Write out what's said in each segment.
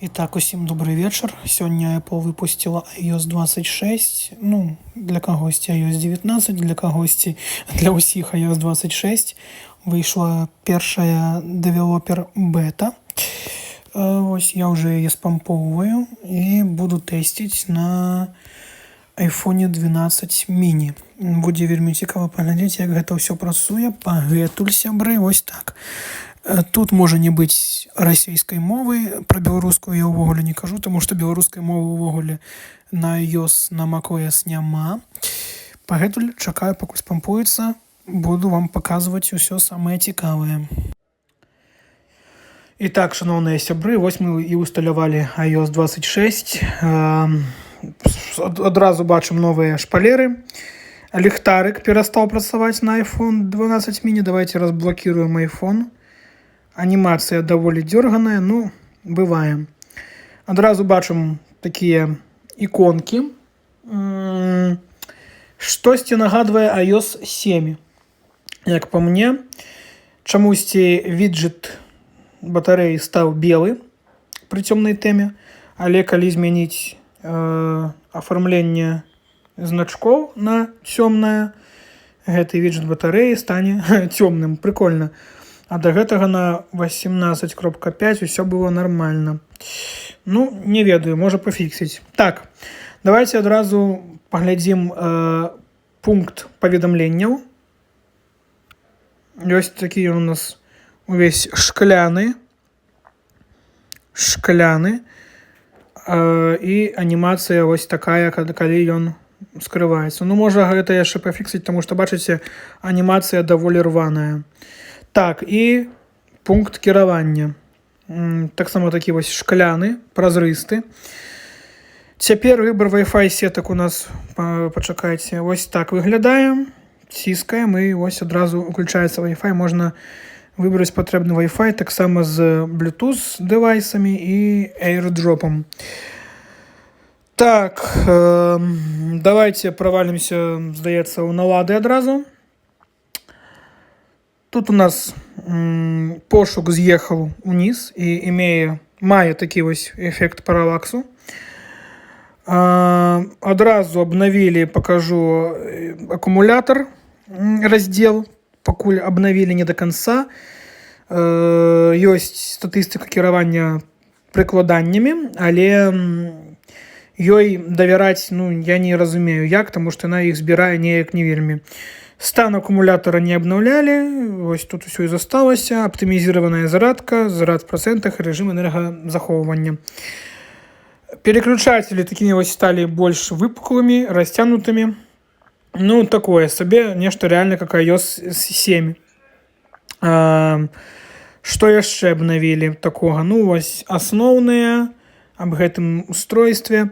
Итак, усім добрый вечар. Сёння Apple выпусціла iOS 26. Ну, для кагосьці iOS 19, для кагосьці, для ўсіх iOS 26. Выйшла першая developer бета. Вось я уже яе спампоўваю і буду тэсціць на iPhone 12 mini. Будзе вельмі цікава паглядзець, як гэта ўсё працуе. Пагэтуль, сябры, вось так. Тут можа не быць расійскай мовы, пра беларускую я ўвогуле не кажу, таму што беларускай мовы ўвогуле на iOS, на macOS няма. Пагэтуль чакаю, пакуль спампуецца, буду вам паказваць усё самае цікавае. Итак, шаноўныя сябры, вось мы і усталявалі iOS 26. Адразу бачым новыя шпалеры. Ліхтарык перастаў працаваць на iPhone 12 mini. Давайте разблокируем iPhone. Анімацыя даволі дзёрганая, ну, бывае. Адразу бачым такія іконкі. Штосьці нагадвае iOS 7. Як па мне, чамусьці віджэт батарэі стаў белы пры цёмнай тэме, але калі змяніць афармленне значкоў на цёмнае, гэты віджэт батарэі стане цёмным. Прикольно. А да гэтага на 18.5 усё было нормально. Ну, не ведаю, можа, пафіксіць. Так, давайте адразу паглядзім пункт паведамленняў. Ёсць такі у нас увесь шкляны. Шкляны. І анімацыя вось такая, калі ён скрываецца. Ну, можа, гэта яшчэ пафіксіць, таму што, бачыце, анімацыя даволі рваная. Так, і пункт кіравання. Таксама такі вось шкляны, празрысты. Цяпер выбар Wi-Fi сетак у нас, пачакайце, вось так выглядае. Ціскаем, і вось адразу уключаецца Wi-Fi, можна выбраць патрэбны Wi-Fi, таксама з Bluetooth дэвайсамі і AirDropом. Так, давайте провалимся, здаецца, ў налады адразу. Тут у нас пошук з'ехаў уніз і мае такі вось эфект паралаксу. Адразу обновили, покажу, акумулятор, раздел, пакуль обновили не до конца. Ёсць статыстыка кіравання прыкладаннямі, але ёй давяраць, ну, я не разумею як, таму што яна іх збірае неяк не вельмі. Стан акумулятора не абнаўлялі, вось тут усё і засталася, аптымізіраваная зарадка, зарад в процентах, рэжым энергазахоўвання. Переключатели такими вось стали больш выпуклымі, растянутымі. Ну, такое сабе, нешта реально как iOS 7. Што яшчэ абнавілі такога? Ну, вось асноўныя аб гэтым устройстве.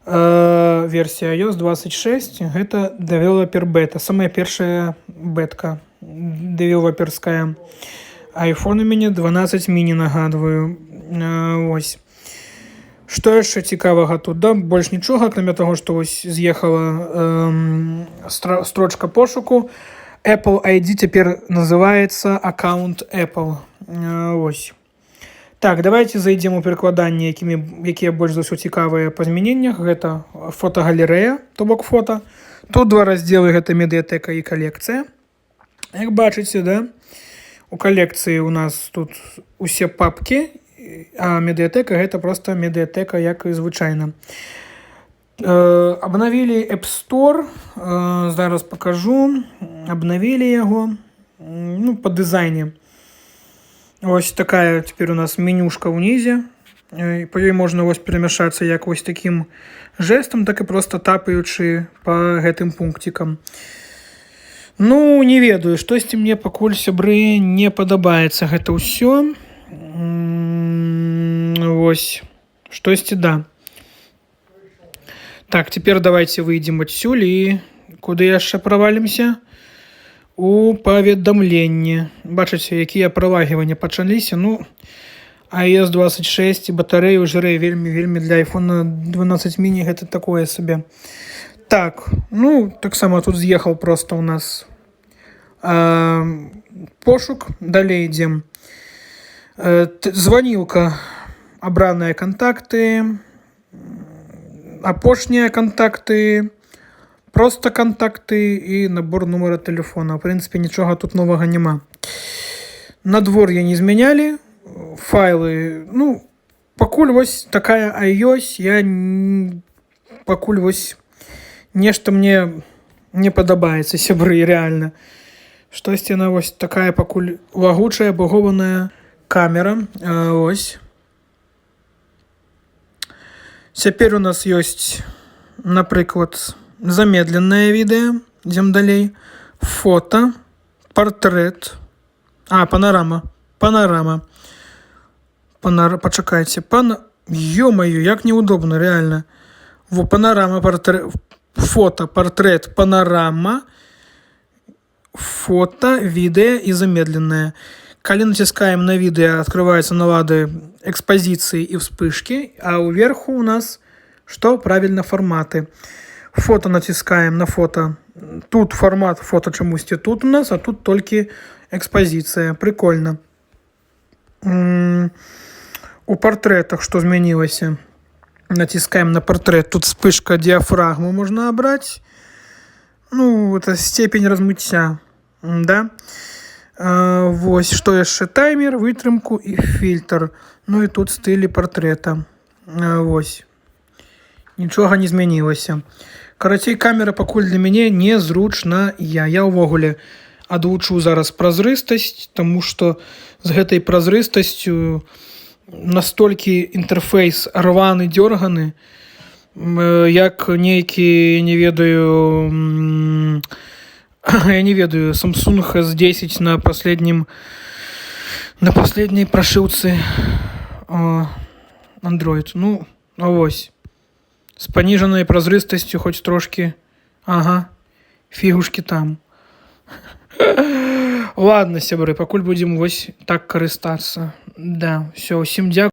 Версія iOS 26, гэта developer beta, самая першая бетка девелоперская. iPhone у мяне 12 mini, нагадваю. Вось. Што яшчэ цікавага тут? Да, больш нічога, акрамя таго, што вось з'ехала строчка пошуку. Apple ID цяпер называецца аккаунт Apple. Вось. Так, давайте зайдзем у перакладанні, якія больш за ўсё цікавыя па змяненнях. Гэта фотагалерэя, то бок фота. Тут два раздзелы, гэта медыятэка і калекцыя. Як бачыце, да, у калекцыі у нас тут усе папкі, а медыятэка — гэта просто медыятэка, як і звычайна. Обновили App Store, зараз покажу. Обновили яго, ну, по дызайне. Ось такая теперь у нас менюшка ўнізе. Па ёй можна вось перамяшацца як вось такім жэстам, так і просто тапаючы па гэтым пункцікам. Ну, не ведаю, штосьці мне пакуль, сябры, не падабаецца гэта ўсё. Вось, штосьці да. Так, теперь давайте выйдем адсюль і куды яшчэ правалімся? У паведамленні. Бачыце, якія пралагіванні пачаліся. Ну, iOS 26 і батарэю жрэ вельмі, вельмі, для iPhone 12 mini гэта такое сабе. Так, ну, таксама тут з'ехаў просто у нас пошук. Далей ідзем. Званілка Абраныя кантакты, апошнія кантакты, просто кантакты і набор нумара телефона. В принципе, нічога тут новага няма. Надвор'е не змянялі, файлы, ну, пакуль вось такая iOS, я пакуль вось нешта мне не падабаецца, сябры, реально. Штосьці яна вось такая пакуль лагучая, багованая камера. Ось. Цяпер у нас ёсць, напрыклад, замедленное відэа, ідзем далей, фото, партрэт, а, панарама, панарама. Пачакайце, Ё-моё, як неудобно, реально. Во, панарама, портрет, фото, портрет, панорама, фото, видео и замедленное. Калі націскаем на видео, открываются налады экспозиции и вспышки, а уверху у нас что? Правильно, форматы. Фото націскаем на фото. Тут формат фото чамусьці тут у нас, а тут толькі экспозиция. Прикольно. У партрэтах что змянілася? Націскаем на портрет. Тут вспышка, диафрагму можно обрать. Ну, это степень размыцця. Да? Вось, што яшчэ? Таймер, вытрымку і фільтр. Ну і тут стылі портрета. Вось. Нічога не змянілася. Карацей, камера пакуль для мяне незручная. Я ўвогуле адлучу зараз празрыстасць, таму што з гэтай празрыстасцю настолькі інтэрфейс рваны, дзёрганы, як нейкі, не ведаю, я не ведаю, Samsung S10 на последней прошивцы Android. Ну, а вось. З паніжанай празрыстасцю хоць трошкі. Ага. Фігушки там. Ладно, сябры, пакуль будзем вось так карыстацца. Да, всё, усім дзякую.